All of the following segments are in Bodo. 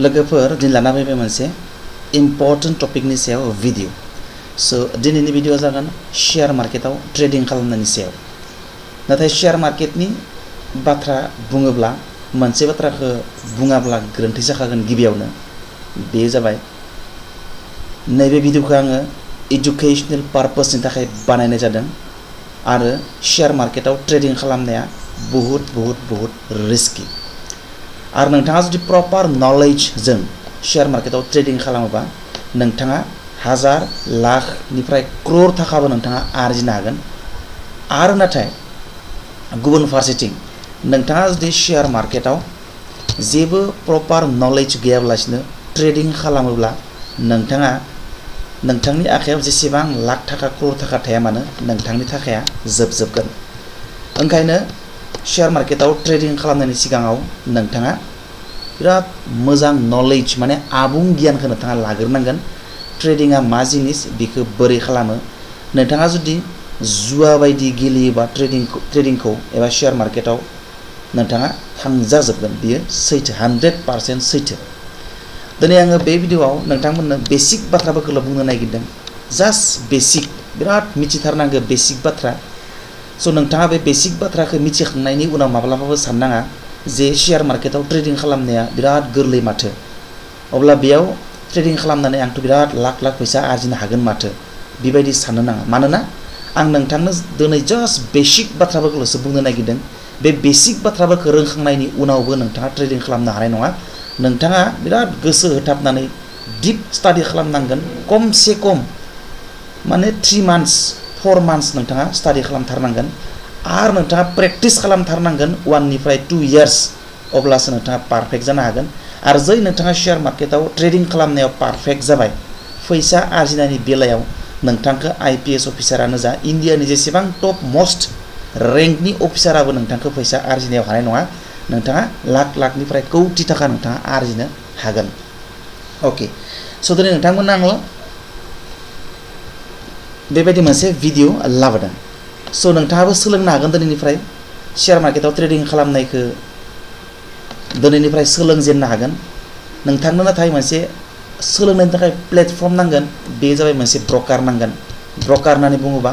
लोगोफोर दिन लाना फैबाय मोनसे इम्पर्टेन्ट टपिकनि सायाव भिडिअ सो दिनैनि भिडिअ जागोन शेयार मार्केटाव ट्रेडिं खालामनायनि सायाव नाथाय शेयार मार्केटनि बाथ्रा बुङोब्ला मोनसे बाथ्राखौ बुङाब्ला गोरोन्थि जाखागोन गिबियावनो बे जाबाय नैबे भिडिअखौ आङो एजुकेशनल पारपसनि थाखाय बानायनाय जादों आरो शेयार मार्केटाव ट्रेडिं खालामनाया बहुत रिस्की आरो नोंथाङा जुदि प्रपार नलेज जों शेयार मार्केटाव ट्रेडिं खालामोबा नोंथाङा हाजार लाखनिफ्राय क्रर थाखाबो नोंथाङा आरजिनो हागोन आरो नाथाय गुबुन फारसेथिं नोंथाङा जुदि शेयार मार्केटाव जेबो प्रपार नलेज गैयाब्लासिनो ट्रेडिं खालामोब्ला नोंथाङा नोंथांनि आखायाव जेसेबां लाख थाखा क्रर थाखा थाया मानो नोंथांनि थाखाया जोबगोन ओंखायनो शेयार मार्केटाव ट्रेडिं खालामनायनि सिगाङाव नोंथाङा बिराद मोजां नलेज माने आबुं गियानखौ नोंथाङा लाग्रोनांगोन ट्रेडिंआ मा जिनिस बेखौ बोरै खालामो नोंथाङा जुदि जुवा बायदि गेलेयोबा ट्रेडिंखौ एबा शेयार मार्केटाव नोंथाङा थांजाजोबगोन बियो सैथो 100% सैथो दिनै आङो बे भिडिअआव नोंथांमोननो बेसिक बाथ्राफोरखौल' बुंनो नागिरदों जास्ट बेसिक बिराद मिथिथारनांगौ बेसिक बाथ्रा सो नोंथाङा बे बेसिक बाथ्राखौ मिथिखांनायनि उनाव माब्लाबाबो साननाङा जे शेयार मार्केटाव ट्रेडिं खालामनाया बिराद गोरलै माथो अब्ला बेयाव ट्रेडिं खालामनानै आंथ' बिराद लाख फैसा आरजिनो हागोन माथो बेबायदि साननो नाङा मानोना आं नोंथांनो दिनै जास्ट बेसिक बाथ्राफोरखौल'सो बुंनो नागिरदों बे बेसिक बाथ्राफोरखौ रोंखांनायनि उनावबो नोंथाङा ट्रेडिं खालामनो हानाय नङा नोंथाङा बिराद गोसो होथाबनानै डिप स्टाडि खालामनांगोन खमसे खम माने 3 months 4 months नोंथाङा स्टाडि खालामथारनांगोन आरो नोंथाङा प्रेक्टिस खालामथारनांगोन 1 निफ्राय 2 years अब्लासो नोंथाङा पारफेक्ट जानो हागोन आरो जै नोंथाङा शेयार मार्केटाव ट्रेडिं खालामनायाव पारफेक्ट जाबाय फैसा आरजिनायनि बेलायाव नोंथांखौ आईपीएस अफिसारानो जा इन्डियानि जेसेबां टप मोस्ट रेंकनि अफिसाराबो नोंथांखौ फैसा आरजिनायाव हानाय नङा नोंथाङा लाखनिफ्राय कौटि थाखा नोंथाङा आरजिनो हागोन ओके सो दिनै नोंथांमोननो आङो बेबायदि मोनसे भिडिअ लाबोदों सो नोंथाङाबो सोलोंनो हागोन दिनैनिफ्राय शेयार मार्केटाव ट्रेडिं खालामनायखौ दिनैनिफ्राय सोलोंजेननो हागोन नोंथांनो नाथाय मोनसे सोलोंनायनि थाखाय प्लेटफर्म नांगोन बे जाबाय मोनसे ब्रकार नांगोन ब्रकार होननानै बुङोबा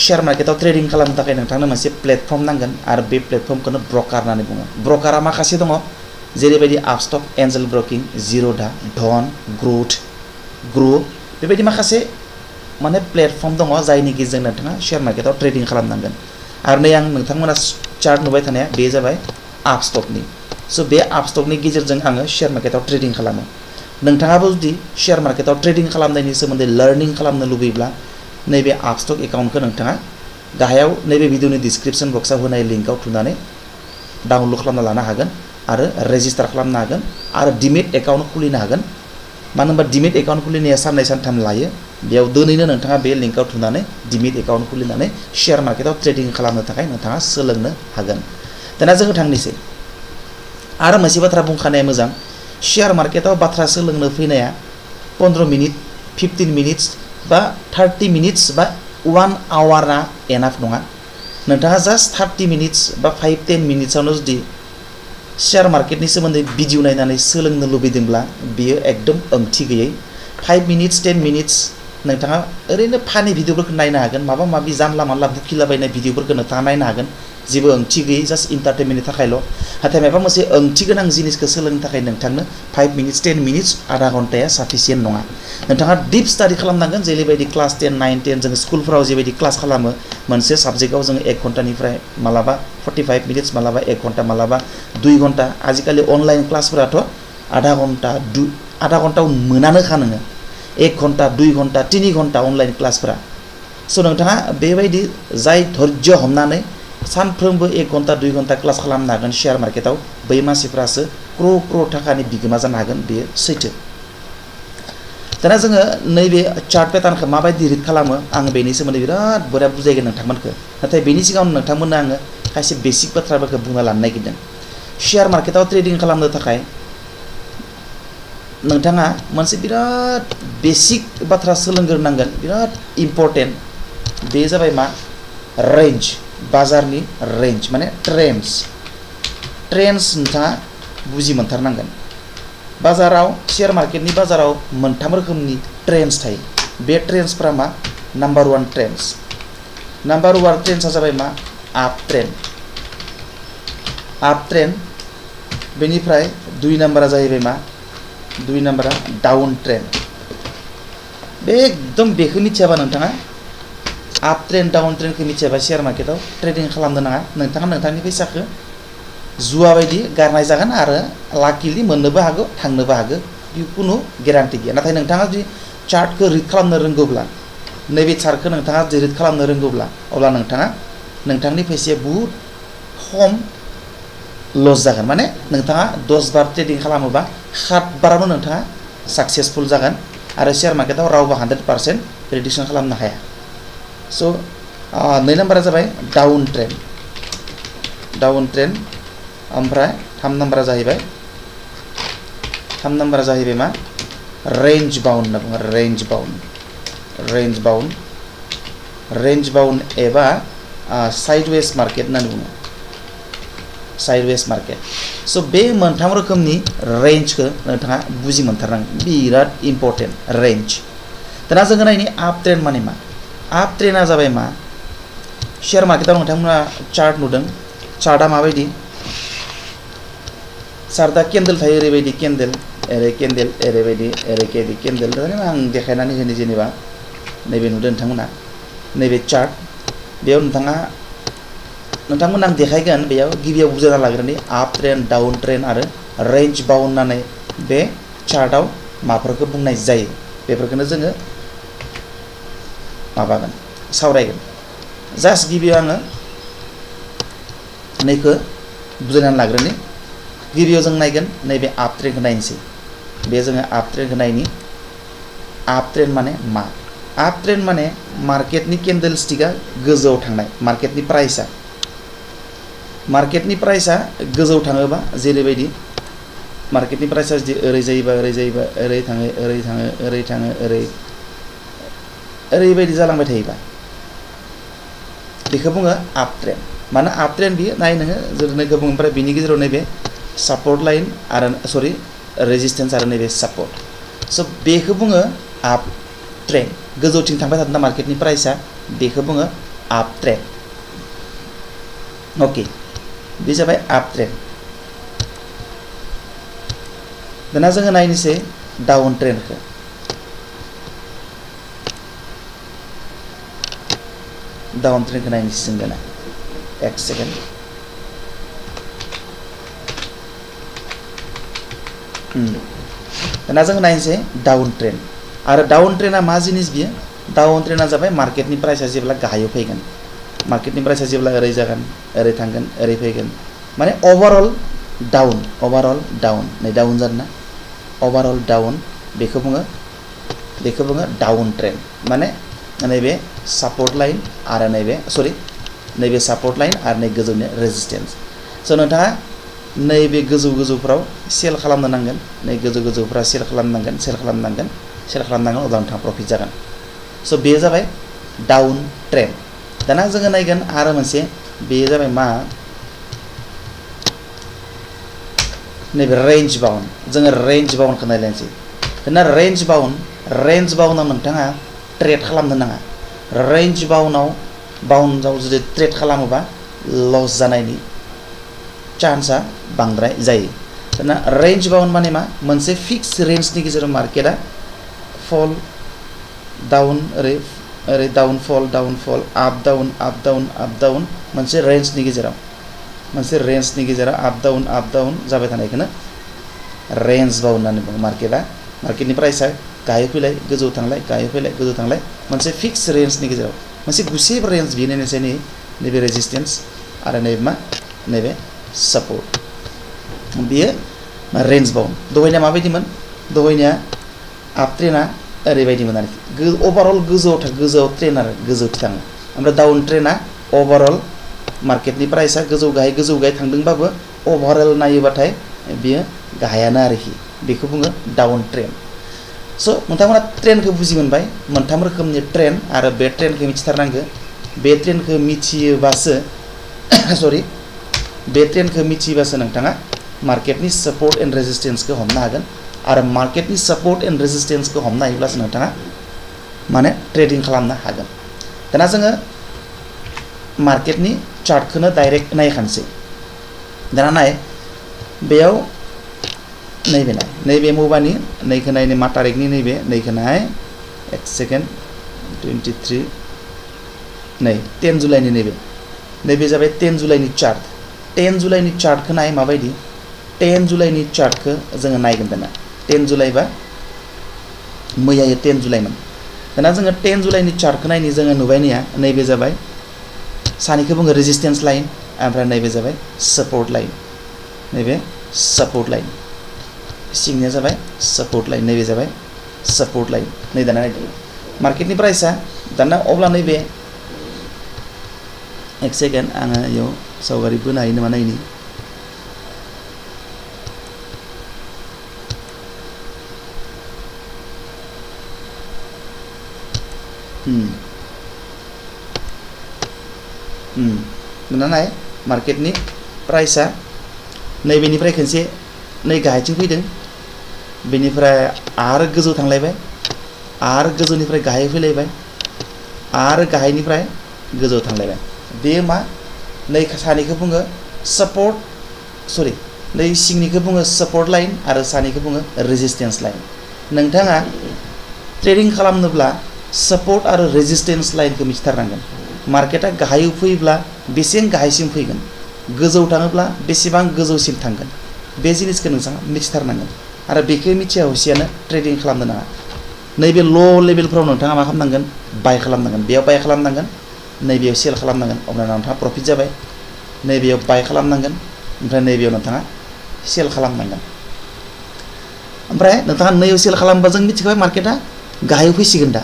शेयार मार्केटाव ट्रेडिं खालामनो थाखाय नोंथांनो मोनसे प्लेटफर्म नांगोन आरो बे प्लेटफर्मखौनो ब्रकार होननानै बुङो ब्रकारा माखासे दङ जेरैबायदि आपस्टक एन्जेल ब्रकिं जिर'दा धन ग्रो बेबायदि माखासे माने प्लेटफर्म दङ जायनि गेजेरजों नोंथाङा शेयार मार्केटाव ट्रेडिं खालामनांगोन आरो नै आं नोंथांमोना चार्ट नुबाय थानाया बे जाबाय आपस्टकनि सो बे आपस्टकनि गेजेरजों आङो शेयार मार्केटाव ट्रेडिं खालामो नोंथाङाबो जुदि शेयार मार्केटाव ट्रेडिं खालामनायनि सोमोन्दै लार्निं खालामनो लुबैब्ला नैबे आपस्टक एकाउन्टखौ नोंथाङा गाहायाव नैबे भिडिअनि डिसक्रिप्शन बक्सआव होनाय लिंकआव थुनानै डाउनलड खालामना लानो हागोन आरो रेजिस्टार खालामनो हागोन आरो डिमेट एकाउन्ट खुलिनो हागोन मानो होनबा डिमेट एकाउन्ट खुलिनाया साननै सानथाम लायो बेयाव दिनैनो नोंथाङा बे लिंकआव थुनानै डिमेट एकाउन्ट खुलिनानै शेयार मार्केटाव ट्रेडिं खालामनो थाखाय नोंथाङा सोलोंनो हागोन दाना जोङो थांनोसै आरो मोनसे बाथ्रा बुंखानाया मोजां शेयार मार्केटाव बाथ्रा सोलोंनो फैनाया 15 मिनिट 15 मिनिट्स बा 30 मिनिट्स बा 1 आवरा एनाफ नङा नोंथाङा जास्ट 30 मिनिट्स बा 5-10 मिनिट्सआवनो जुदि शेयार मार्केटनि सोमोन्दै भिडिअ नायनानै सोलोंनो लुबैदोंब्ला बियो एकदम ओंथि गैयै 5 मिनिट्स 10 मिनिट्स नोंथाङा ओरैनो फानि भिडिअफोरखौ नायनो हागोन माबा माबि जानला मानला बुखिलाबायनाय भिडिअफोरखौ नोंथाङा नायनो हागोन जेबो ओंथि गैयै जास्ट इन्टारटेनमेन्टनि थाखायल' नाथाय माबा मोनसे ओंथि गोनां जिनिसखौ सोलोंनो थाखाय नोंथांनो 5 मिनिट्स 10 मिनिट्स आधा घन्टाया साफिसियेन्ट नङा नोंथाङा डिप स्टाडि खालामनांगोन जेरैबायदि क्लास 10 9 10 जों स्कुलफोराव जेबायदि क्लास खालामो मोनसे साबजेक्टआव जों 1 घन्टानिफ्राय मालाबा 45 मिनिट्स मालाबा 1 घन्टा मालाबा 2 घन्टा आजिखालि अनलाइन क्लासफोराथ' आधा घन्टायाव मोनानोखा नोङो 1 घन्टा 2 घन्टा 3 घन्टा अनलाइन क्लासफोरा सो नोंथाङा बेबायदि जाय धैर्य हमनानै सानफ्रोमबो 1 घन्टा 2 घन्टा क्लास खालामनो हागोन शेयार मार्केटाव बै मानसिफ्रासो क्रर थाखानि बिगोमा जानो हागोन बेयो सैथो दाना जोङो नैबे चार्ट पेटार्नखौ माबायदि रिड खालामो आं बेनि सोमोन्दै बिराद बोरा बुजायगोन नोंथांमोनखौ नाथाय बेनि सिगाङाव नोंथांमोननो आङो खायसे बेसिक बाथ्राफोरखौ बुंना लानो नागिरदों शेयार मार्केटाव ट्रेडिं खालामनो थाखाय नोंथाङा मोनसे बिराद बेसिक बाथ्रा सोलोंग्रोनांगोन बिराद इम्पर्टेन्ट बे जाबाय मा रेंज बाजारनि रेंज माने ट्रेन्ड्स नोंथाङा बुजि मोनथारनांगोन बाजाराव शेयर मार्केटनि बाजाराव मोनथाम रोखोमनि ट्रेन्ड्स थायो बे ट्रेन्ड्सफोरा मा नम्बर 1 ट्रेन्ड्स नम्बर 1 ट्रेन्ड्सआ जाबाय मा आप ट्रेन्ड बेनिफ्राय 2 नम्बरा जाहैबाय मा 2 नम्बरा डाउन ट्रेन्ड बे एकदम बेखौ मिथियाबा नोंथाङा आप ट्रेन्ड डाउन ट्रेन्डखौ मिथियाबा शेयर मार्केटाव ट्रेडिं खालामनो नाङा नोंथाङा नोंथांनि फैसाखौ जुवा बायदि गारनाय जागोन आरो लाकिलि मोननोबो हागौ थांनोबो हागौ बे कुनु ग्यारान्टि गैया नाथाय नोंथाङा जुदि चार्टखौ रिड खालामनो रोंगौब्ला नैबे चार्टखौ नोंथाङा जुदि रिड खालामनो रोंगौब्ला अब्ला नोंथाङा नोंथांनि फैसाया बहुत खम लस जागोन माने नोंथाङा 10 बार ट्रेडिं खालामोबा 7 बारावनो नोंथाङा साक्सेसफुल जागोन आरो शेयर मार्केटाव रावबो 100% प्रेडिक्शन खालामनो हाया स' 2 नम्बरा जाबाय डाउन ट्रेन्ड ओमफ्राय 3 नम्बरा जाहैबाय मा रेंज बाउन्ड होनना बुङो रेंज बाउन्ड एबा साइडवेज मार्केट होननानै बुङो साइडवेज मार्केट स' बे मोनथाम रोखोमनि रेंजखौ नोंथाङा बुजि मोनथारनांगोन बिराद इम्पर्टेन्ट रेंज दाना जोङो नायनि आप ट्रेन्ड माने मा आप ट्रेन्डआ जाबाय मा शेयर मार्केटाव नोंथांमोना चार्ट नुदों चार्टआ माबायदि चार्टआ केन्डेल थायो ओरैबायदि केन्डेल ओरैबायदि केन्डेल आं देखायनानै होनि जेनेबा नैबे नुदों नोंथांमोना नैबे चार्ट बेयाव नोंथांमोना आं देखायगोन बेयाव गिबियाव बुजायना लाग्रोनि आप ट्रेन्ड डाउन ट्रेन्ड आरो रेंज बाउन्ड होननानै बे चार्टआव माफोरखौ बुंनाय जायो बेफोरखौनो जोङो माबागोन सावरायगोन जास्ट गिबियाव आङो नैखौ बुजायनानै लाग्रोनि गिबियाव जों नायगोन नैबे आप ट्रेन्डखौ नायनोसै बे जोङो आप ट्रेन्डखौ नायनि आप ट्रेन्ड माने मा आप ट्रेन्ड माने मार्केटनि केन्डेल स्टिकआ गोजौआव थांनाय मार्केटनि प्राइसआ गोजौ थाङोबा जेरैबायदि मार्केटनि प्राइसआ जुदि ओरै जायोबा ओरै थाङो ओरैबायदि जालांबाय थायोबा बेखौ बुङो आप ट्रेन्ड माने आप ट्रेन्ड बियो नाय नोङो जोरनायखौ बुङो ओमफ्राय बिनि गेजेराव नैबे सापर्ट लाइन आरो सरि रेजिस्टेन्स आरो नैबे सापर्ट स' बेखौ बुङो आप ट्रेन्ड गोजौथिं थांबाय थादोंना मार्केटनि प्राइसआ बेखौ बुङो आप ट्रेन्ड ओके बे जाबाय आप ट्रेन्ड दाना जोङो नायनोसै डाउन ट्रेन्डखौ नायनोसै जों दाना एक सेकेन्ड दाना जों नायनोसै डाउन ट्रेन्ड आरो डाउन ट्रेन्डआ मा जिनिस बियो डाउन ट्रेन्डआ जाबाय मार्केटनि प्राइसआ जेब्ला गाहायाव फैगोन मार्केटनि प्राइसआ जेब्ला ओरै जागोन ओरै थांगोन ओरै फैगोन माने ओभारअल डाउन नै डाउन जादों ना ओभारअल डाउन बेखौ बुङो डाउन ट्रेन्ड माने नैबे सापर्ट लाइन आरो नैबे सापर्ट लाइन आरो नै गोजौनि रेजिस्टेन्स स' नोंथाङा नैबे गोजौफोराव सेल खालामनो नांगोन नै गोजौफोराव सेल खालामनांगोन अब्ला नोंथाङा प्रफिट जागोन स' बे जाबाय डाउन ट्रेन्ड दाना जोङो नायगोन आरो मोनसे बे जाबाय मा नैबे रेंज बाउन्ड जोङो रेंज बाउन्डखौ नायलायनोसै दाना रेंज बाउन्डआव नोंथाङा ट्रेड खालामनो नाङा रेंज बाउन्डआव जुदि ट्रेड खालामोबा लस जानायनि चान्सआ बांद्राय जायो दाना रेंज बाउन्ड माने मा मोनसे फिक्स रेंजनि गेजेराव मार्केटआ फल डाउन ओरै डाउन फल आप डाउन मोनसे रेंजनि गेजेराव आप डाउन जाबाय थानायखौनो रेंज बाउन्ड होननानै बुङो मार्केटनि प्राइसआ गाहायाव फैलाय गोजौ थांलाय मोनसे फिक्स रेंजनि गेजेराव मोनसे गुसेब रेंज बियो नायनोसै नैबे रेजिस्टेन्स आरो नैबे सापर्ट बियो रेंज बाउन्ड दहायना माबायदिमोन दहायनिया आप ट्रेन्डआ ओरैबायदिमोन आरोखि ओभारअल गोजौआव ट्रेन्ड आरो गोजौथि थाङो ओमफ्राय डाउन ट्रेन्डआ ओभारअल मार्केटनि प्राइसआ गोजौ गाहाय थांदोंबाबो ओभारअल नायोबाथाय बियो गाहायानो आरोखि बेखौ बुङो डाउन ट्रेन्ड स' नोंथांमोना ट्रेन्डखौ बुजि मोनबाय मोनथाम रोखोमनि ट्रेन्ड आरो बे ट्रेन्डखौ मिथिथारनांगौ बे ट्रेन्डखौ मिथियोबासो नोंथाङा मार्केटनि सापर्ट एन्ड रेजिस्टेन्सखौ हमनो हागोन आरो मार्केटनि सपोर्ट एन्ड रेजिस्टेन्सखौ हमनो हायोब्लासो नोंथाङा माने ट्रेडिं खालामनो हागोन दाना जोङो मार्केटनि चार्टखौनो डाइरेक्ट नायखानोसै दाना नाय बेयाव नैबे मुबानि नैखौ नायनो मा तारिखनि नैखौ नाय 1 सेकेन्ड 23 नै 10 जुलाइनि नैबे जाबाय 10 जुलाइनि चार्ट 10 जुलाइनि चार्टखौ नाय माबायदि 10 जुलाइनि चार्टखौ जोङो नायगोन दाना 10 जुलाइ बा मैया 10 जुलाइमोन दाना जोङो 10 जुलाइनि चार्टखौ नायनि जोङो नुबाय नैबे जाबाय सानिखौ बुङो रेजिस्टेन्स लाइन ओमफ्राय नैबे जाबाय सपोर्ट लाइन नैबे सपोर्ट लाइन सिंनिया जाबाय सपोर्ट लाइन नैबे जाबाय सपोर्ट लाइन नै दाना नायदो मार्केटनि प्राइसआ दाना अब्ला नैबे 1 सेकेन्ड आङो इयाव सावगारि बोनो हायो नामा नायनि दाना नाय मार्केटनि प्राइसआ नैबेनिफ्राय खनसे नै गाहायथिं फैदों बेनिफ्राय आरो गोजौ थांलायबाय आरो गोजौनिफ्राय गाहाय फैलायबाय आरो गाहायनिफ्राय गोजौ थांलायबाय बे मा नै सानिखौ बुङो नै सिंनिखौ बुङो सपोर्ट लाइन आरो सानिखौ बुङो रेजिस्टेन्स लाइन नोंथाङा ट्रेडिं खालामनोब्ला सपोर्ट आरो रेजिस्टेन्स लाइनखौ मिथिथारनांगोन मार्केटआ गाहायाव फैयोब्ला बेसेबां गाहायसिम फैगोन गोजौ थाङोब्ला बेसेबां गोजौसिम थांगोन बे जिनिसखौ नोंथाङा मिथिथारनांगोन आरो बेखौ मिथिया हसियानो ट्रेडिं खालामनो नाङा नैबे ल' लेभेलफ्राव नोंथाङा मा खालामनांगोन बाय खालामनांगोन बेयाव बाय खालामनांगोन नैबेयाव सेल खालामनांगोन अब्ला नोंथाङा प्रफिट जाबाय नैबेयाव बाय खालामनांगोन ओमफ्राय नैबेयाव नोंथाङा सेल खालामनांगोन ओमफ्राय नोंथाङा नैयाव सेल खालामबा जों मिथिखाबाय मार्केटआ गाहायाव फैसिगोन दा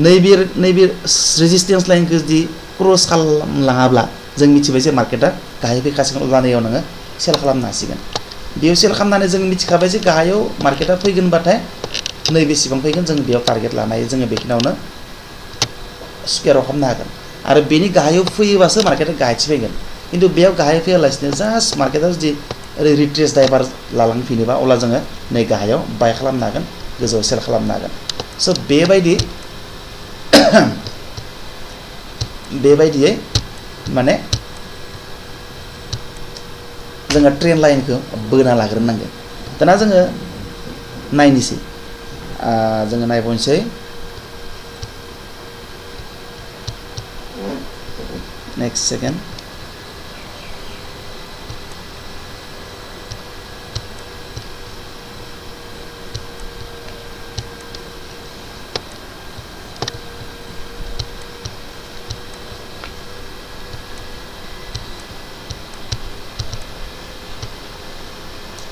नैबे रेजिस्टेन्स लाइनखौ जुदि क्रस खालामलाङाब्ला जों मिथिबाय जे मार्केटआ गाहाय फैखासिगोन अब्ला नैयाव नोङो सेल खालामनो हासिगोन बेयाव सेल खालामनानै जों मिथिखाबाय जे गाहायाव मार्केटआ फैगोनबाथाय नैबेसेबां फैगोन जों बेयाव टारगेट लानो हायो जोङो बेखिनियावनो स्क्वायर खालामनो हागोन आरो बेनि गाहायाव फैयोबासो मार्केटआ गाहायथि फैगोन खिन्थु बेयाव गाहाय फैयालासिनो जास्ट मार्केटआ जुदि ओरै रिट्रेस डाइभार लालांफिनोबा अब्ला जोङो नै गाहायाव बाय खालामनो हागोन गोजौआव सेल खालामनो हागोन स' बेबायदियै माने जोङो ट्रेन लाइनखौ बोना लाग्रोनांगोन दाना जोङो नायनोसै जोङो नायबावनोसै नेक्स्ट सेकेन्ड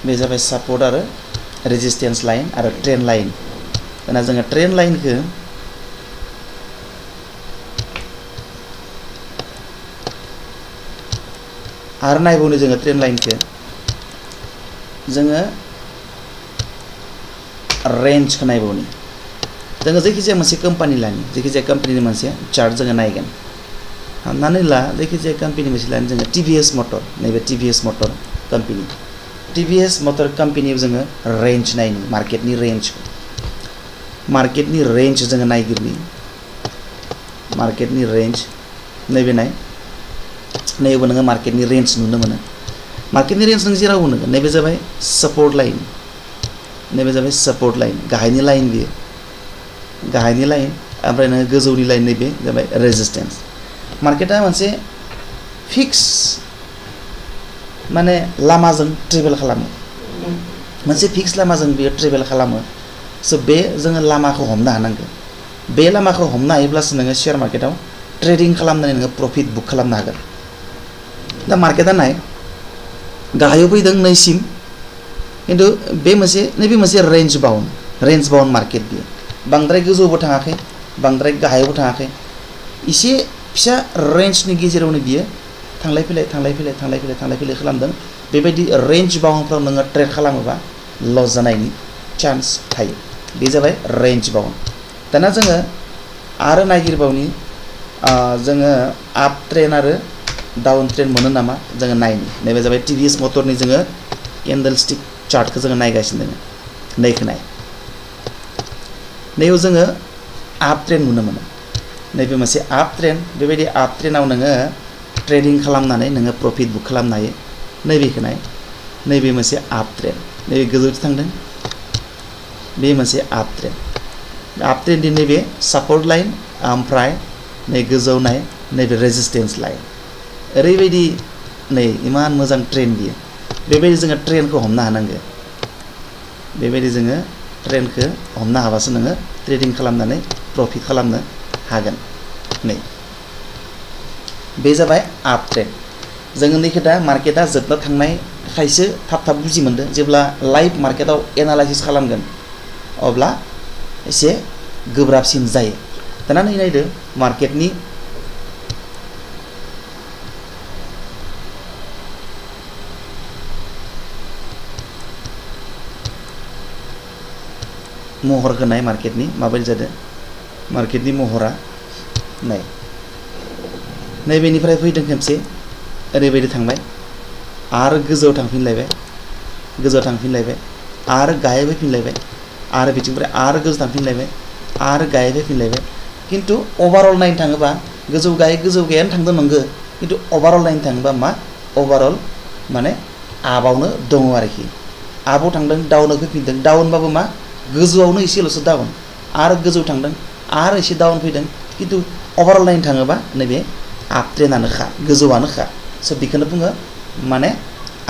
बे जाबाय सपोर्ट आरो रेजिस्टेन्स लाइन आरो ट्रेन लाइन दाना जोङो ट्रेन लाइनखौ आरो नायबावनो जोङो ट्रेन लाइनखौ जोङो रेन्जखौ नायबावनो जोङो जायखिजाया मोनसे कम्पानि लानि जायखिजाया कम्पानिनि मोनसे चार्ट जोङो नायगोन हमनानै ला जायखिजाया कम्पानि मोनसे लानि जोङो टिभिएस मटर नैबे टिभिएस मटर कम्पानि टिभिएस मटर कम्पानियाव जोङो रेन्ज नायनो मार्केटनि रेन्ज जोङो नायगिरनि मार्केटनि रेन्ज नैबे नाय नैबे नोङो मार्केटनि रेन्ज नुनो मोनो मार्केटनि रेन्ज नों जेरावबो नुगोन नैबे जाबाय सपोर्ट लाइन गाहायनि लाइन बियो गाहायनि लाइन ओमफ्राय नोङो गोजौनि लाइन नैबे जाबाय रेजिस्टेन्स मार्केटआ मोनसे फिक्स माने लामाजों ट्रेभेल खालामो मोनसे फिक्स लामाजों बियो ट्रेभेल खालामो स' बे जोङो लामाखौ हमनो हानांगोन बे लामाखौ हमनो हायोब्लासो नोङो शेयार मार्केटआव ट्रेडिं खालामनानै नोङो प्रफिट बुक खालामनो हागोन दा मार्केटआ नाय गाहायाव फैदों नैसिम खिन्थु बे नैबे मोनसे रेन्ज बाउन्ड मार्केट बियो बांद्राय गोजौबो थाङाखै बांद्राय गाहायावबो थाङाखै एसे फिसा रेन्जनि गेजेरावनो बियो थांलाय फैलाय खालामदों बेबायदि रेन्ज बाउन्डफ्राव नोङो ट्रेड खालामोबा लस जानायनि चान्स थायो बे जाबाय रेन्ज बाउन्ड दाना जोङो आरो नागिरबावनि जोङो आप ट्रेन आरो डाउन ट्रेन मोनो नामा जोङो नायनि नैबे जाबाय टिभिएस मटरनि जोङो कैन्डल स्टिक चार्टखौ जोङो नायगासिनो दङ नैखौ नाय नैयाव जोङो आप ट्रेन्ड नुनो मोनो नैबे मोनसे आप ट्रेन्ड बेबायदि आप ट्रेन्डआव नोङो ट्रेडिं खालामनानै नोङो प्रफिट बुक खालामनो हायो नैबेखौ नाय नैबे मोनसे आप ट्रेन्ड नैबे गोजौथिं थांदों बे मोनसे आप ट्रेन्डनि नैबे सापर्ट लाइन ओमफ्राय नै गोजौ नाय नैबे रेजिस्टेन्स लाइन ओरैबायदि नै इमान मोजां ट्रेन्ड बियो बेबायदि जोङो ट्रेन्डखौ हमनो हानांगौ बेबायदि जोङो ट्रेन्डखौ हमनो हाबासो नोङो ट्रेडिं खालामनानै प्रफिट खालामनो हागोन नै बे जाबाय आप ट्रेन्ड जोङो नैखौ दा मार्केटआ जोबना थांनाय खायसो थाब बुजि मोनदों जेब्ला लाइभ मार्केटआव एनालाइसिस खालामगोन अब्ला एसे गोब्राबसिन जायो दाना नै नायदो मार्केटनि महरखौ नाय मार्केटनि माबायदि जादों मार्केटनि महरा नाय नैबेनिफ्राय फैदों खेबसे ओरैबायदि थांबाय आरो गोजौआव थांफिनलायबाय आरो गाहाय फैफिनलायबाय आरो बिथिंनिफ्राय आरो गोजौ थांफिनलायबाय आरो गाहाय फैफिनलायबाय किन्तु ओभारअल नायनो थाङोबा गोजौ गाहायानो थांदों नंगौ किन्तु ओभारअल नायनो थाङोबा मा ओभारअल माने आपआवनो दङ आरोखि आपआव थांदों डाउनाव फैफिनदों डाउनबाबो मा गोजौआवनो एसेल'सो डाउन आरो गोजौ थांदों आरो एसे डाउन फैदों किन्तु ओभारअल नायनो थाङोबा नैबे आप ट्रेन्डआनोखा गोजौआनोखा स' बेखौनो बुङो माने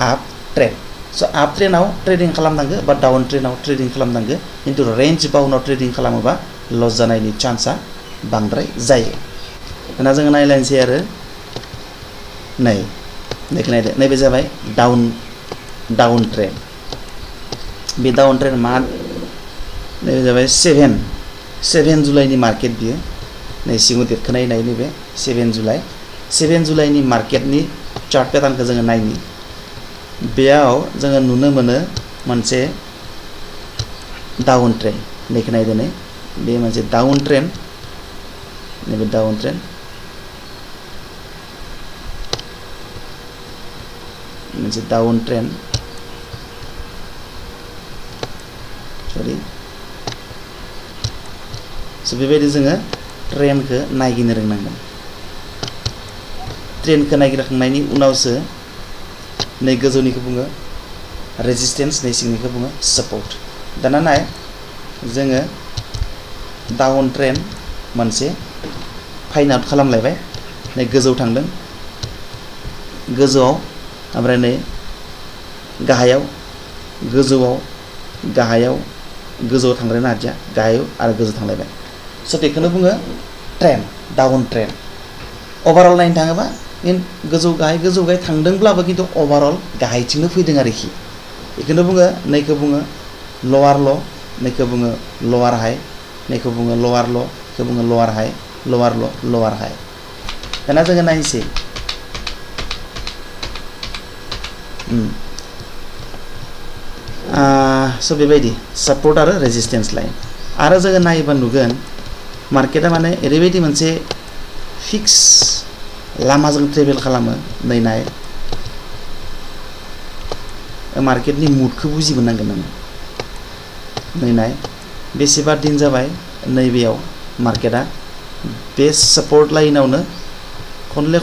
आप ट्रेन्ड स' आप ट्रेन्डआव ट्रेडिं खालामनांगौ बा डाउन ट्रेन्डआव ट्रेडिं खालामनांगौ किन्तु रेन्ज बाउन्डआव ट्रेडिं खालामोबा लस जानायनि चान्सआ बांद्राय जायो दाना जोङो नायलायनोसै आरो नैखौ नायदो नैबे जाबाय डाउन ट्रेन्ड बे डाउन ट्रेन्ड मा नैबे जाबाय 7 जुलाइनि मार्केट बियो नै सिङाव देरखोनाय नाय नैबे 7 जुलाइनि मार्केटनि चार्ट पेटार्नखौ जोङो नायनि बेयाव जोङो नुनो मोनो मोनसे डाउन ट्रेन्ड नैखौ नायदो नै बे मोनसे डाउन ट्रेन्ड नैबे डाउन ट्रेन्ड मोनसे डाउन ट्रेन्ड सरि स' बेबायदि जोङो ट्रेन्डखौ नायगिरनो रोंनांगोन ट्रेन्डखौ नायगिरखांनायनि उनावसो नै गोजौनिखौ बुङो रेजिस्टेन्स नै सिंनिखौ बुङो सापर्ट दाना नाय जोङो डाउन ट्रेन्ड मोनसे फाइन आउट खालामलायबाय नै गोजौ थांदों गोजौआव ओमफ्राय नै गाहायाव गोजौआव थांद्रायनो हादिया गाहायाव आरो गोजौ थांलायबाय स' बेखौनो बुङो ट्रेन्ड डाउन ट्रेन्ड ओभारअल नायनो थाङोबा गोजौ गाहाय थांदोंब्लाबो किन्तु ओभारअल गाहायथिंनो फैदों आरोखि बेखौनो बुङो नैखौ बुङो लवार ल' नैखौ बुङो लवार हाइ नैखौ बुङो लवार ल' बेखौ बुङो लवार हाइ लवार ल' लवार हाइ दाना जोङो नायनोसै स' बेबायदि सापर्ट आरो रेजिस्टेन्स लाइन आरो जोङो नायोबा नुगोन मार्केटआ माने ओरैबायदि मोनसे फिक्स लामाजों ट्रेभेल खालामो नै नाय मार्केटनि मुडखौ बुजि मोननांगोन नोङो नै नाय बेसेबा दिन जाबाय नैबेयाव मार्केटआ बे सापर्ट लाइनावनो खनले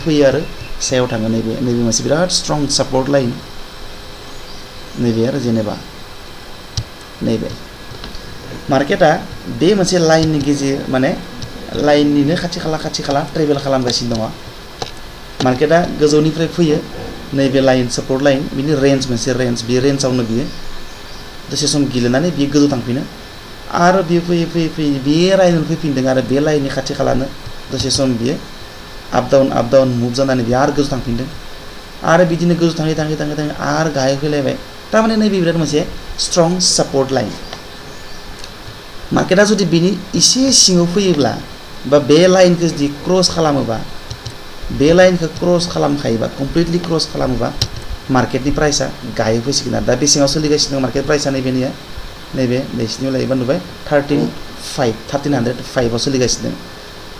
फैयो आरो सायाव थाङो नैबे मोनसे बिराद स्ट्रं सापर्ट लाइन नैबे आरो जेनेबा नैबे मार्केटआ बे मोनसे लाइननि गेजेर माने लाइननिनो खाथि खाला ट्रेभेल खालामगासिनो दङ मार्केटआ गोजौनिफ्राय फैयो नैबे लाइन सापर्ट लाइन बिनि मोनसे रेन्ज बे रेन्जआवनो बियो दसे सम गेलेनानै बियो गोजौ थांफिनो आरो बियो फैयै बे लाइनजों फैफिनदों आरो बे लाइननि खाथि खालानो दसे सम बियो आप डाउन मुभ जानानै बियो आरो गोजौ थांफिनदों आरो बिदिनो गोजौ थाङै आरो गाहाय फैलायबाय थारमाने नैबे बिराद मोनसे स्ट्रं सापर्ट लाइन मार्केटआ जुदि बिनि एसे सिङाव फैयोब्ला बा बे लाइनखौ जुदि क्रस खालामोबा बे लाइनखौ क्रस खालामखायोबा कमप्लिटलि क्रस खालामोबा मार्केटनि प्राइसआ गाहायाव फैसिगोन आरो दा बेसेबाङाव सोलिगासिनो दं मार्केट प्राइसआ नैबेनिया नैबे नैसिनियाव लायोबा नुबाय 1305 सोलिगासिनो दं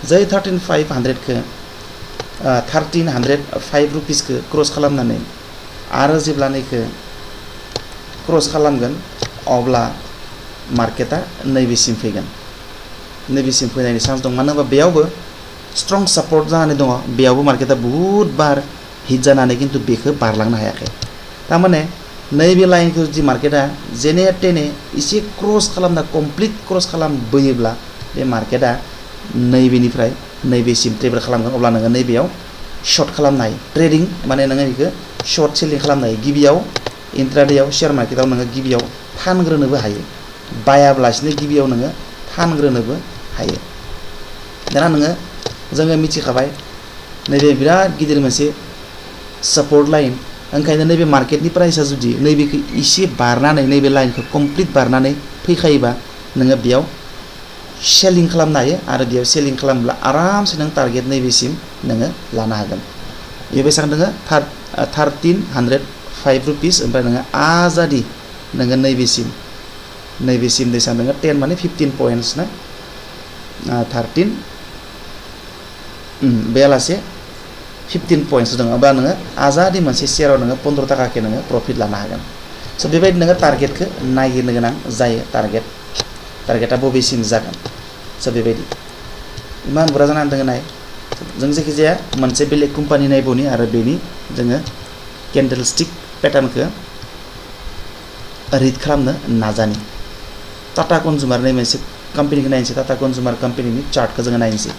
जै 13,500खौ 1305 रुपिसखौ क्रस खालामनानै आरो जेब्ला नैखौ क्रस खालामगोन अब्ला मार्केटा नैबेसिम फैगोन नैबेसिम फैनायनि चान्स दं मानो होनबा बेयावबो स्ट्रं सापर्ट जानानै दङ बेयावबो मार्केटा बहुत बार हिट जानानै किन्तु बेखौ बारलांनो हायाखै तारमाने नैबे लाइनखौ जुदि मार्केटा जेने तेने एसे क्रस खालामना कमप्लिट क्रस खालामबोयोब्ला बे मार्केटा नैबेनिफ्राय नैबेसिम ट्रेभेल खालामगोन अब्ला नोङो नैबेयाव शर्ट खालामनो हायो ट्रेडिं माने नोङो बेखौ शर्ट सेलिं खालामनो हायो गिबियाव इंट्राडेयाव शेयर मार्केटाव नोङो गिबियाव फानग्रोनोबो हायो बायाब्लासिनो गिबियाव नोङो फानग्रोनोबो हायो दाना नोङो जोङो मिथिखाबाय नैबे बिराद गिदिर मोनसे सापर्ट लाइन ओंखायनो नैबे मार्केटनि प्राइसआ जुदि नैबेखौ एसे बारनानै नैबे लाइनखौ कमप्लिट बारनानै फैखायोबा नोङो बेयाव सेलिं खालामनो हायो आरो बेयाव सेलिं खालामब्ला आरामसे नों टारगेट नैबेसिम नोङो लानो हागोन बे बेसेबां दङो 1305 रुपिस ओमफ्राय नोङो आजादि नोङो नैबेसिम बेसेबां दङो 10 माने 15 पॉइंट्स ना 13 बेलासे 15 पॉइंट्स दङ अब्ला नोङो आजादि मोनसे शेयाराव नोङो 15 थाखाके नोङो प्रफिट लानो हागोन स' बेबायदि नोङो टारगेटखौ नागिरनो गोनां जायो टारगेटा बबेसिम जागोन स' बेबायदि इमान बुरजा जानानै दङ नाय जों जायखिजाया मोनसे बेलेग कम्पानि नायबोनि आरो बेनि जोङो कैंडल स्टिक पैटर्नखौ रिड खालामनो नाजानि टाटा कन्ज्युमार नै मोनसे कम्पानिखौ नायनोसै टाटा कन्ज्युमार कम्पानिनि चार्टखौ जोङो नायनोसै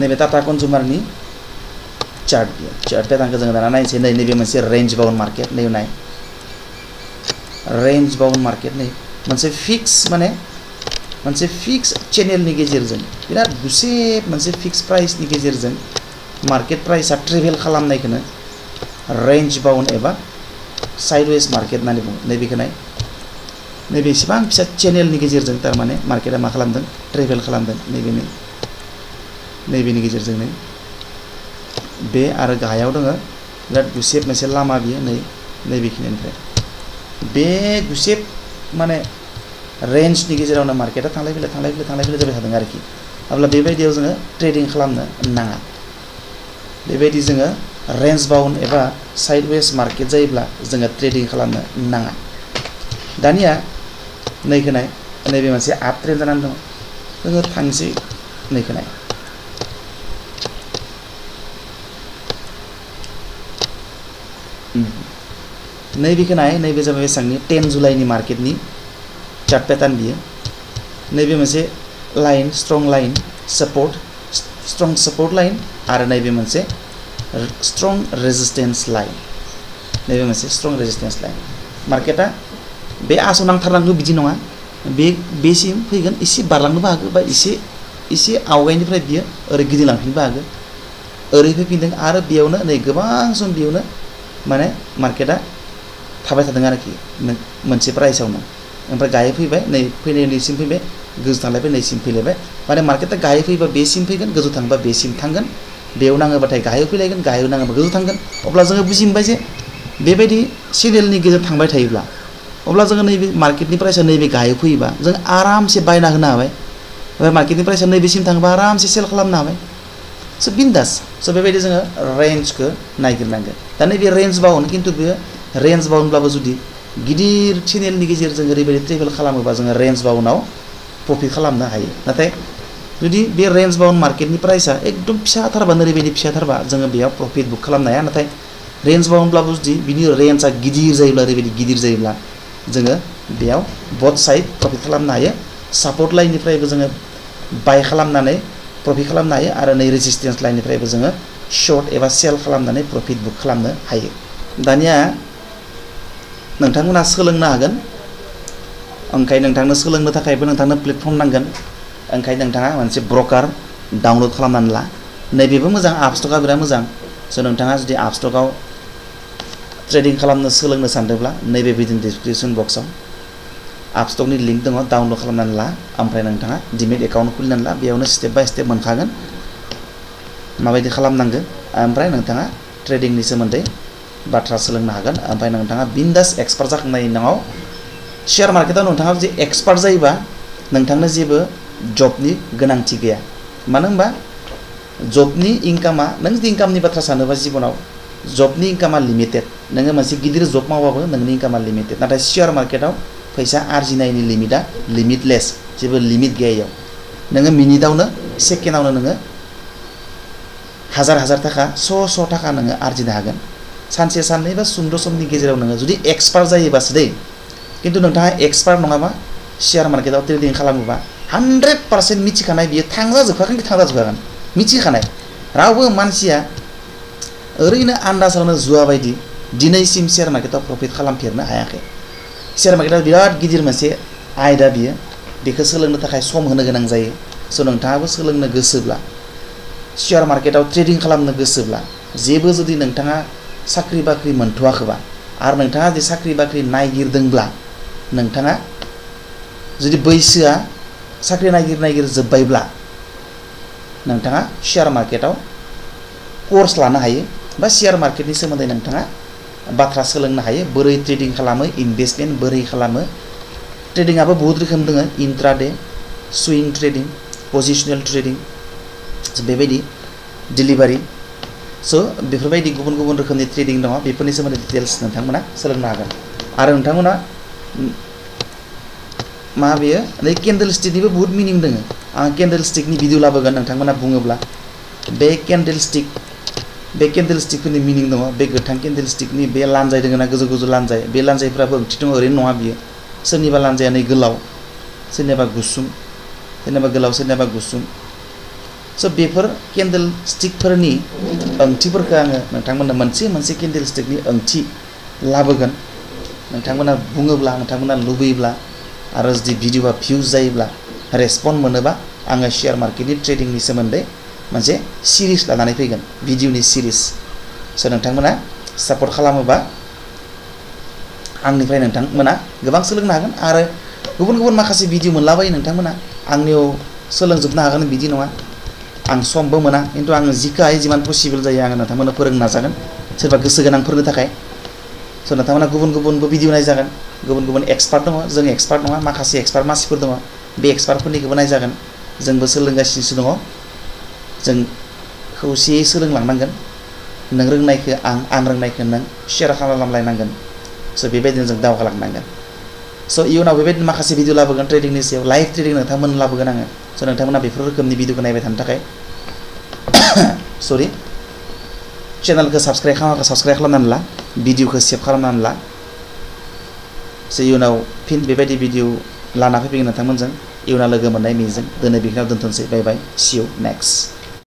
नैबे टाटा कन्ज्युमारनि चार्ट पैटर्नखौ जोङो दाना नायनोसै नैबे मोनसे रेंज बाउन्ड मार्केट नै नाय रेंज बाउन्ड मार्केट नै मोनसे फिक्स माने मोनसे फिक्स चेनेलनि गेजेरजों बिराद गुसेब मोनसे फिक्स प्राइसनि गेजेरजों मार्केट प्राइसआ ट्रेभेल खालामनायखौनो रेंज बाउन्ड एबा साइडवेज मार्केट होननानै बुङो नैबेखौ नाय नैबे एसेबां फिसा चेनेलनि गेजेरजों थारमाने मार्केटआ मा खालामदों ट्रेभेल खालामदों नैबेनि गेजेरजों बे आरो गाहायाव दङ बिराद गुसेब मोनसे लामा बियो नैबेखिनिफ्राय बे गुसेब माने रेंजनि गेजेरावनो मार्केटआ थांलाय फैलाय जाबाय थादों आरोखि अब्ला बेबायदियाव जोङो ट्रेडिं खालामनो नाङा बेबायदि जोङो रेंज बाउन्ड एबा साइडवेज मार्केट जायोब्ला जोङो ट्रेडिं खालामनो नाङा दानिया नैखौ नाय नैबे मोनसे आप ट्रेन्ड जानानै दङ जोङो थांसै नैखौ नाय नैबेखौ नाय नैबे जाबाय बेसेबांनि 10 जुलाइनि मार्केटनि चार्ट पैटर्न बियो नैबे मोनसे line strong line strong support line आरो नैबे मोनसे स्ट्रं रेजिस्टेंस लाइन नैबे मोनसे स्ट्रं रेजिस्टेंस लाइन मार्केटआ बे आसो नांथारनांगौ बिदि नङा बेसिम फैगोन एसे बारलांनोबो हागौ बा एसे आवगायनिफ्राय बियो ओरै गिदिंलांफिननोबो हागौ ओरै फैफिनदों आरो बेयावनो नै गोबां सम बेयावनो माने मार्केटआ थाबाय थादों आरोखि मोनसे प्राइसआवनो ओमफ्राय गाहाय फैबाय नै फैनाय नैसिम फैबाय गोजौ थांलायबाय नैसिम फैलायबाय माने मार्केटआ गाहाय फैबा बेसिम फैगोन गोजौ थांबा बेसिम थांगोन बेयाव नाङोबाथाय गाहायाव फैलायगोन गाहायाव नाङोबा गोजौ थांगोन अब्ला जोङो बुजि मोनबाय जे बेबायदि चेनेलनि गेजेरजों थांबाय थायोब्ला अब्ला जोङो नैबे मार्केटनि प्राइसआ नैबे गाहायाव फैयोबा जों आरामसे बायना होनो हाबाय ओमफ्राय मार्केटनि प्राइसआ नैबेसिम थाङोबा आरामसे सेल खालामनो हाबाय स' बिन्दास स' बेबायदि जोङो रेन्जखौ नागिरनांगोन दा नैबे रेन्ज बाउन्ड खिन्थु बेयो रेन्ज बाउन्डब्लाबो जुदि गिदिर चेनेलनि गेजेरजों ओरैबायदि ट्रेभेल खालामोबा जोङो रेन्ज बाउन्डआव प्रफिट खालामनो हायो नाथाय जुदि बे रेन्ज बाउन्ड मार्केटनि प्राइसआ एकदम फिसाथारबा ओरैबायदि फिसाथारबा जोङो बेयाव प्रफिट बुक खालामनो हाया नाथाय रेन्ज बाउन्डब्लाबो जुदि बिनि रेन्जआ गिदिर जायोब्ला ओरैबायदि गिदिर जायोब्ला जोङो बेयाव बोथ साइड प्रफिट खालामनो हायो सापर्ट लाइननिफ्रायबो जोङो बाय खालामनानै प्रफिट खालामनो हायो आरो नै रेजिस्टेंस लाइननिफ्रायबो जोङो शर्ट एबा सेल खालामनानै प्रफिट बुक खालामनो हायो दानिया नोंथांमोना सोलोंनो हागोन ओंखायनो नोंथांनो सोलोंनो थाखायबो नोंथांनो प्लेटफर्म नांगोन ओंखायनो नोंथाङा मोनसे ब्रकार डाउनलड खालामनानै ला नैबेबो मोजां आपस्टकआ बिराद मोजां स' नोंथाङा जुदि आपस्टकआव ट्रेडिं खालामनो सोलोंनो सानदोंब्ला नैबे भिडिअ डिसक्रिपशन बक्सआव आपस्टकनि लिंक दङ डाउनलड खालामनानै ला ओमफ्राय नोंथाङा डिमेट एकाउन्ट खुलिनानै ला बेयावनो स्टेप बाय स्टेप मोनखागोन माबायदि खालामनांगौ ओमफ्राय नोंथाङा ट्रेडिंनि सोमोन्दै बाथ्रा सोलोंनो हागोन ओमफ्राय नोंथाङा बिन्दास एक्सपार्ट जाखांनायनि उनाव शेयार मार्केटाव नोंथाङा जुदि एक्सपार्ट जायोबा नोंथांनो जेबो जबनि गोनांथि गैया मानो होनबा जबनि इनकामा नों जुदि इनकामनि बाथ्रा सानोबा जिबनाव जबनि इनकामा लिमिटेड नोङो मोनसे गिदिर जब मावबाबो नोंनि इनकामा लिमिटेड नाथाय शेयार मार्केटाव फैसा आर्जिनायनि लिमिटआ लिमिटलेस जेबो लिमिट गैया इयाव नोङो मिनिटावनो सेकेन्डावनो नोङो हाजार थाखा श' थाखा नोङो आर्जिनो हागोन सानसे साननै बा सुंद' समनि गेजेराव नोङो जुदि एक्सपार्ट जायोबासो दै किन्तु नोंथाङा एक्सपार्ट नङाबा शेयार मार्केटाव ट्रेडिं खालामोबा 100% मिथिखानाय बियो थांजाजोबखागोन मिथिखानाय रावबो मानसिया ओरैनो आन्दाजावनो जुवा बायदि दिनैसिम शेयार मार्केटाव प्रफिट खालामफेरनो हायाखै शेयार मार्केटआ बिराद गिदिर मोनसे आयदा बियो बेखौ सोलोंनो थाखाय सम होनो गोनां जायो स' नोंथाङाबो सोलोंनो गोसोब्ला शेयार मार्केटाव ट्रेडिं खालामनो गोसोब्ला जेबो जुदि नोंथाङा साख्रि बाख्रि मोनथ'वाखैबा आरो नोंथाङा जे साख्रि बाख्रि नागिरदोंब्ला नोंथाङा जुदि बैसोआ साख्रि नागिर जोब्बायब्ला नोंथाङा शेयार मार्केटाव कर्स लानो हायो बा शेयार मार्केटनि सोमोन्दै नोंथाङा बाथ्रा सोलोंनो हायो बोरै ट्रेडिं खालामो इनभेस्टमेन्ट बोरै खालामो ट्रेडिंआबो बहुत रोखोम दङ इंट्राडे स्विंग ट्रेडिं पजिशनेल ट्रेडिं बेबायदि डिलिभारि स' बेफोरबायदि गुबुन गुबुन रोखोमनि ट्रेडिं दङ बेफोरनि सोमोन्दै डिटेल्स नोंथांमोना सोलोंनो हागोन आरो नोंथांमोना मा बेयो नै केन्डेल स्टिकनिबो बहुत मिनिं दङ आं केन्डेल स्टिकनि भिडिअ लाबोगोन नोंथांमोना बुङोब्ला बे केन्डेल स्टिकफोरनि मिनिं दङ बे गोथां केन्डेल स्टिकनि बे लान्जाय दङ ना गोजौ गोजौ लान्जाय बे लान्जायफ्राबो ओंथि दङ ओरैनो नङा बियो सोरनिबा लान्जाया नै गोलाव सोरनिबा गुसुं सोरनिबा गोलाव सोरनिबा गुसुं स' बेफोर केन्डेल स्टिकफोरनि ओंथिफोरखौ आङो नोंथांमोननो मोनसे केन्डेल स्टिकनि ओंथि लाबोगोन नोंथांमोना बुङोब्ला नोंथांमोना लुबैयोब्ला आरो जुदि भिडिअआ भिउज जायोब्ला रेसपन्ड मोनोबा आङो शेयार मार्केटनि ट्रेडिंनि सोमोन्दै मोनसे सिरिज लानानै फैगोन भिडिअनि सिरिज स' नोंथांमोना सापर्ट खालामोबा आंनिफ्राय नोंथांमोना गोबां सोलोंनो हागोन आरो गुबुन गुबुन माखासे भिडिअ मोनलाबायो नोंथांमोना आंनियाव सोलोंजोबनो हागोन बिदि नङा आं समबो मोना खिन्थु आङो जिखौ हायो जिमान पसिबल जायो आङो नोंथांमोननो फोरोंनो नाजागोन सोरबा गोसो गोनांफोरनि थाखाय स' नोंथांमोना गुबुन गुबुनबो भिडिअ नायजागोन गुबुन गुबुन एक्सपार्ट दङ जों एक्सपार्ट नङा माखासे एक्सपार्ट मानसिफोर दङ बे एक्सपार्टफोरनिखौबो नायजागोन जोंबो सोलोंगासिनोसो दङ जों खौसेयै सोलोंलांनांगोन नों रोंनायखौ आं रोंनायखौ नों शेयार खालामलायनांगोन स' बेबायदिनो जों दावगालांनांगोन स' इयुनाव बेबायदिनो माखासे भिडिअ लाबोगोन ट्रेडिंनि सायाव लाइभ ट्रेडिं नोंथांमोन लाबोगोन आङो स' नोंथांमोना बेफोर रोखोमनि भिडिअखौ नायबाय थानो थाखाय चेनेलखौ साबस्क्राइब खालामनानै ला भिडिअखौ सेभ खालामनानै ला स' इयुनाव फिन बेबायदि भिडिअ लाना फैफिगोन नोंथांमोनजों इयुनाव लोगो मोननाय मिजिं दिनै बेखिनियाव दोनथ'नोसै बाय बाय सि इउ नेक्स्ट